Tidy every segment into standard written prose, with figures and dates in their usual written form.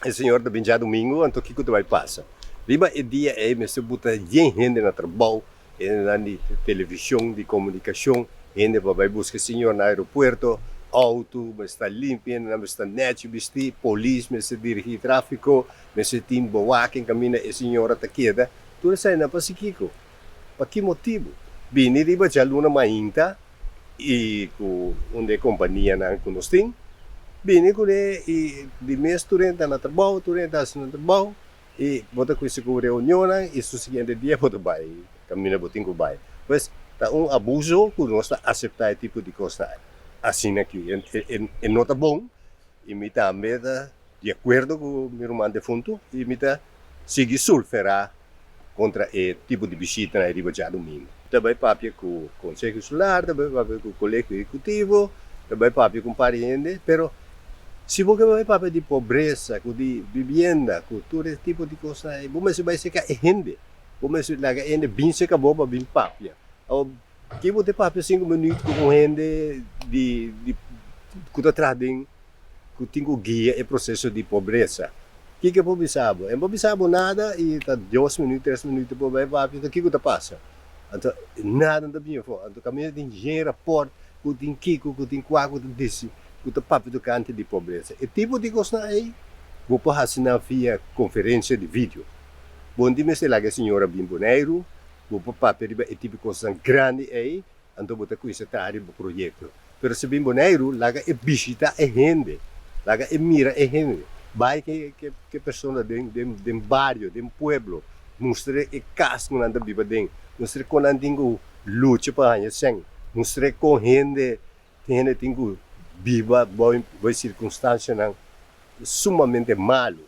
E señora ta bin djadumingu, anto kiko ta bai pasa? Riba e dia ei mester buta yen hende na trabou, hendenan di televishon, di komunikashon, hende pa bai buska e señor na aeropuerto, outo mester ta limpi, hendenan mester ta nèchi bistí, polis mester dirigí tráfiko, mester tin bewaking kaminda e señora ta keda. Tur eseinan pa si kiko? Pa ki motibu? Bini riba djaluna mainta i ku un di e kompanianan ku nos tin, bini kuné i di mes tur hende ta na trabou, tur hende ta hasi nan trabou i bo ta kuminsa ku reunionnan i su siguiente dia bo ta bai kaminda bo tin ku bai. Pues ta un abuso ku nos ta aseptá e tipo di kosnan asina aki. E no ta bon i mi tambe ta di akuerdo ku mi ruman defuntu i mi ta sigui sulferá kontra e tipo di bishitanan ei riba djadumingu. Ta bai papia ku Konseho Insular, ta bai papia ku Kolegio Ehekutivo, ta bai papia ku un par di hende, pero si bo ke bai papia di pobresa, ku di bibienda, ku tur e tipo di kosnan ei, bo mester bai seka e hende, bo mester laga e hende bin seka bo pa bin papia. Awor, ke bo ta papia 5 minuut ku un hende di di ku ta traha den ku tin ku guia e proseso di pobresa? Kiko e por bisa bo? E no por bisa bo nada i ta 2 minuut, 3 minuut por bai papia, anto kiko ta pasa? Anto nada no ta bini afó. Anto kaminda tin yen rapòrt ku tin kiko, ku tin kua ku ta disi, ku ta papia tokante di pobresa. E tipo di kosnan ei bo por hasi nan via konferensia di video. Bo no tin mester laga e señora bin Boneiru, bo por papia riba e tipo di kosnan grandi ei. Anto bo ta kuminsá traha riba bo proyekto. Pero si bin Boneiru, laga e bishitá e hende, laga e mira e hende, bai ke ke persona den den den bario, den pueblo, mustr'é e kas ku nan ta biba den, mustr'é kon nan tin ku lucha pa haña sèn, mustr'é kon hende hende tin ku biba bou e sirkunstansianan sumamente malu.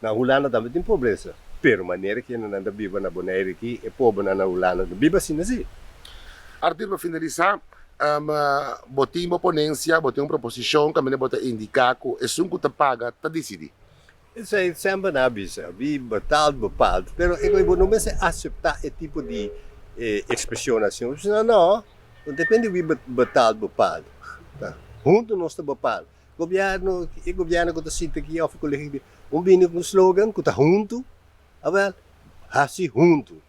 Na Hulanda tambe tin pobresa, pero manera ku hendenan ta biba na Bonaire aki, e pobernan na Hulanda no biba asina si. Arthur, pa finalisá, bo tin bo ponensia, bo tin un proposishon kaminda bo ta indiká ku esun ku ta paga ta disidí. Esei semper nan a bisa, wie betaalt bepaalt. Pero e bo no mester aseptá e tipo di ekspreshon asin. Bo bisa, no, no depende wie betaalt bepaalt. Huntu nos ta bepaal. Gobierno, e gobierno ku ta sinta aki òf e kolegio, un bini ku un slogan ku ta huntu, awèl, hasi huntu.